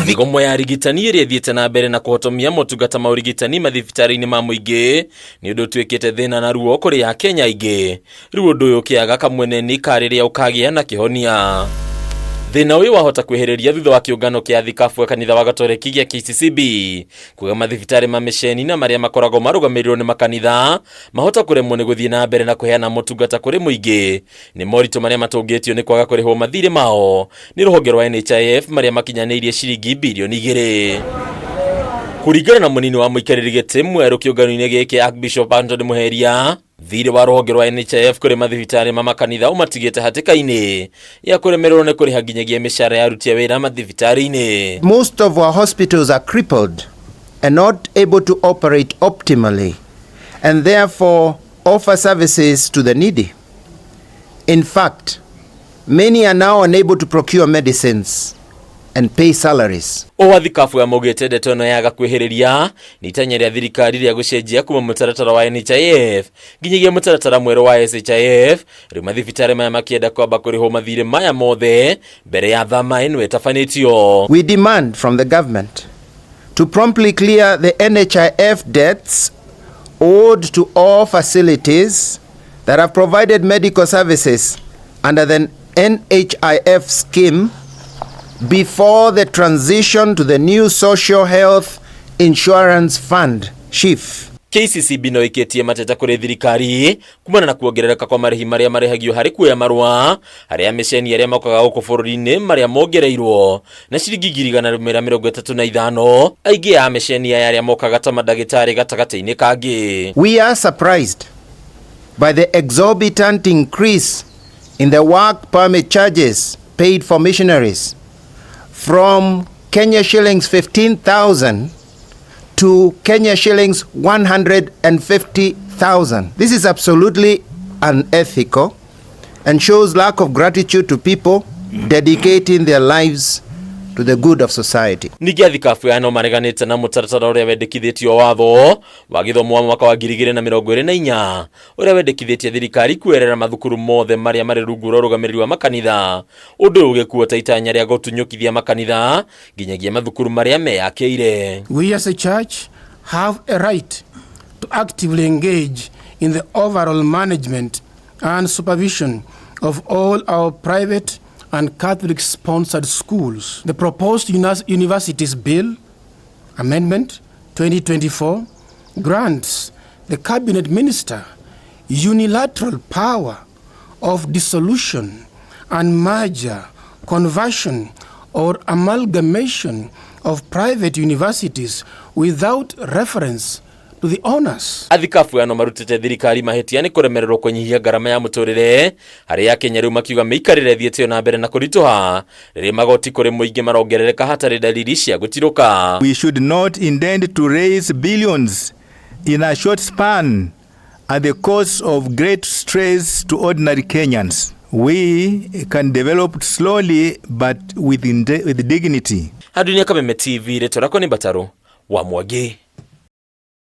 Mĩgomo ya arigitani ĩrĩa ĩthiĩte na mbere na kũhotomia motungata ma ũrigitani mathibitarĩ-inĩ ma mũingĩ nĩ ũndũ ũtuĩkĩte thĩna na ruo kũrĩ Akenya aingĩ. Rĩu ũndũ ũyũ ũkĩaga kamweneni ka rĩrĩa ũkagĩa na kĩhonia. Thĩna ũyũ wahota kwĩhĩrĩria thutha wa kĩũngano kĩa thikabu ya kanitha wa Gatoreki gĩa KCCB kuga mathibitarĩ ma mĩceni na marĩa makoragwo marũgamĩrĩirwo nĩ makanitha mahota kũremwo nĩ gũthiĩ na mbere na kũheana motungata kũrĩ mũingĩ. Nĩ moritũ marĩa matũngĩtio nĩ kwaga kũrĩhwo mathirĩ mao nĩ rũhonge rwa NHIF marĩa makinyanĩirie ciringi birioni 2. Kũringana na mũnini wa mũikarĩri gĩtĩ mwerũ kĩũngano-inĩ gĩkĩ Archbishop Anthony Muheria, thirĩ wa rũhonge rwa NHIF kũrĩ mathibitarĩ ma makanitha ũmatigĩte hatĩka-inĩ ya kũremererwo nĩ kũrĩha nginyagia mĩcara ya aruti a wĩra mathibitarĩ-inĩ. Most of our hospitals are crippled and not able to operate optimally and therefore offer services to the needy. In fact, many are now unable to procure medicines and pay salaries. Ũũ athikabu maugĩte ndeto ĩno yaga kwĩhĩrĩria nĩ itanya rĩa thirikari rĩa gũcenjia kuma mũtaratara wa NHIF nginyagia mũtaratara mwerũ wa SHIF. Rĩu mathibitarĩ maya makĩenda kwamba kũrĩhwo mathirĩ maya mothe mbere ya thama ĩno ĩtabanĩtio. We demand from the government to promptly clear the NHIF debts owed to all facilities that have provided medical services under the NHIF scheme before the transition to the new Social Health Insurance Fund, SHIF. KCCB no ĩkĩtie mateta kũrĩ thirikari kumana na kuongerereka kwa marĩhi marĩa marĩhagio harĩ kuoya marũa harĩ amĩceni arĩa mokaga gũkũ bũrũri-inĩ marĩa mongereirwo na ciringi 135,000, aingĩ a amĩceni aya arĩa mokaga ta mandagĩtarĩ gatagatĩ-inĩ kangĩ. We are surprised by the exorbitant increase in the work permit charges paid for missionaries from Kenya shillings 15,000 to Kenya shillings 150,000. This is absolutely unethical and shows lack of gratitude to people dedicating their lives to the good of society. Ningĩ athikabu aya no mareganĩte na mũtaratara ũrĩa wendekithĩtio watho wa gĩthomo wa mwaka wa 2024 ũrĩa wendekithĩtie thirikari kuerera mathukuru mothe marĩa marĩ rungu rwa ũrũgamĩrĩri wa makanitha, ũndũ ũyũ ũgĩkuo ta itanya rĩa gũtunyũkithia makanitha nginyagia mathukuru marĩa meyakĩire. We as a church have a right to actively engage in the overall management and supervision of all our private and Catholic sponsored schools. The proposed Universities Bill Amendment 2024 grants the cabinet minister unilateral power of dissolution and merger, conversion, or amalgamation of private universities without reference to the owners. Athikabu ano marutĩte thirikari mahĩtia nĩ kũremererwo kũnyihia ngarama ya mũtũrĩre harĩ Akenya, rĩu makiuga mĩikarĩre ĩthiĩte na mbere na kũritũha rĩrĩa magoti kũrĩ mũingĩ marongerereka hatarĩ dalili cia gũtirũka. We should not intend to raise billions in a short span at the cost of great stress to ordinary Kenyans. We can develop slowly but with dignity. Handu-inĩ Kameme TV, rĩtwa rĩakwa nĩ Mbatarũ wa Mwangi.